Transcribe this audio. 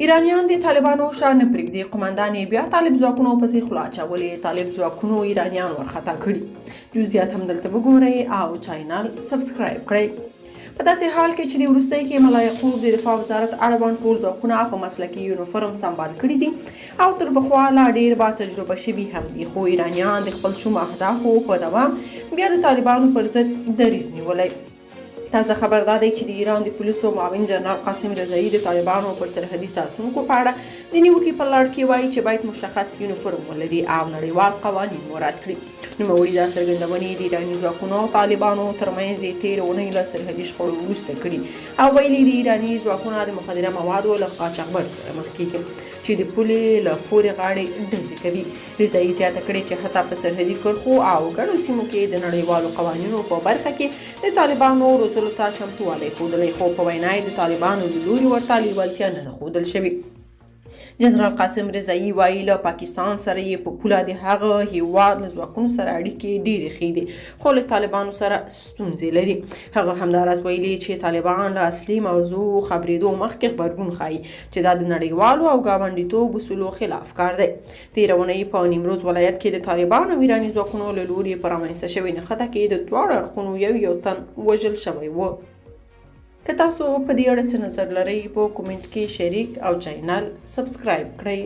ایرانیان د طالبانو شا نه پرېږدي، قومندان یې بیا طالب ځواکونو پسې خوله اچولې، طالب ځواکونو ایرانیان ورخطا کړي. جزئیات هم دلته وګورئ او چینل سبسکرایب کړئ. په داسې حال کې چې د وروستۍ کې ملا یعقوب د دفاع وزارت اړوند ټول ځواکونه په مسلکي یونیفورم سمبال کړي دي او تر پخوا لا ډیر با تجربه شوي هم دي، خو ایرانیان د خپل شوم اهدافو په دوام بیا د طالبانو پر ضد دریځ نیولی. تازه خبر دا دی چې د ایران د پولیسو معاون جنرال قاسم رضایي د طالبانو پر سرحدي ساتونکو په اړه د نیوکې په لړ کې وایي چې باید مشخص یونیفورم ولري او نړیوال قوانین مراعات کړي. نوموړي دا څرګندونې د ایراني ځواکونو او طالبانو ترمنځ د تېرې اونۍ له سرحدي شخړو وروسته کړي او ویلي دي ایراني ځواکونه د مخدره موادو له قاچاقبرو سره مخ کېږي چې د پولې له پورې غاړې ډزې کوي. رضایي زیاته کړې چې حتی په سرحدي کرښو او ګڼو سیمو کې د نړیوالو قوانینو په برخه کې د طالبانو روزلو ته چمتووالی ښودلی، خو په وینا یې د طالبانو له لوري ورته لیوالتیا نه ده ښودل شوې. جنرال قاسم رضایي وایي له پاکستان سره یې په پوله د هغه هیواد له ځواکونو سره اړیکې ډېرې ښې دي، خو له طالبانو سره ستونزې لري. هغه همداراز ویلي چې طالبان له اصلي موضوع خبرېدو مخکې غبرګون ښایي چې دا د نړیوالو او ګاونډیتوب اصولو خلاف کار دی. تېره اونۍ په نیمروز ولایت کې د طالبانو او ایراني ځواکونو له لوري په رامنځته شوې نښته کې د دواړو اړخونو یو یو تن وژل شوی و. که تاسو په دې اړه څه نظر لرئ په کومنټ کې شریک او چینل سبسکرایب کړئ.